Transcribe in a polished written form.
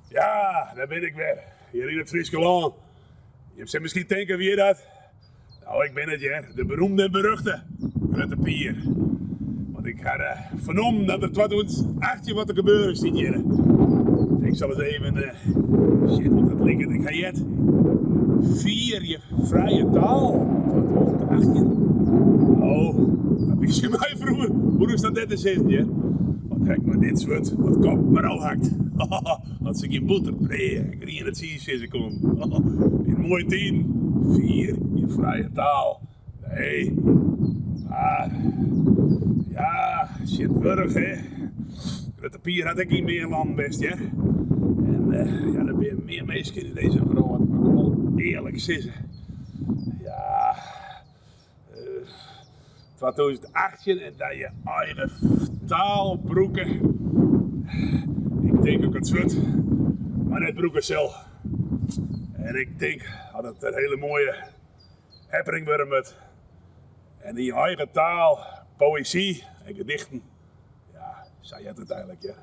Ja, dêr bin ik wer, hjir yn it Fryske lân. Jim sille miskien tinke, wie dat? No, ik bin it hear, de beroemde en beruchte Grutte Pier. Want ik ha fernommen dat der 2018 wat te gebeuren stiet hjir. Ik sil ris even sjen hoe't dat liket. Ik ha heard, fier je frije taal 2018. No, dat wie tsjin my froeger. Hoe is dat net te sizzen hear? Wat ha ik mei dit swurd wat kop mar ôfhakt. As se gjin bûter, brea en griene tsiis sizze koenen. Yn moaie tiden, fier je frije taal. Nee, mar ja, tsjintwurdich hè. Grutte Pier hat ek yn mear lannen west hear. En ja, der binne mear minsken yn dizze wrâld, moat ik wol earlik sizze. Ja, 2018 en dan je eigen taal brûke. Ik tink dat ik it swurd mar net brûke sil. En ik tink dat it in hiele moaie happening wurde moat. En yn je eigen taal, poëzy en gedichten, ja, sa heart it eigenlik hear.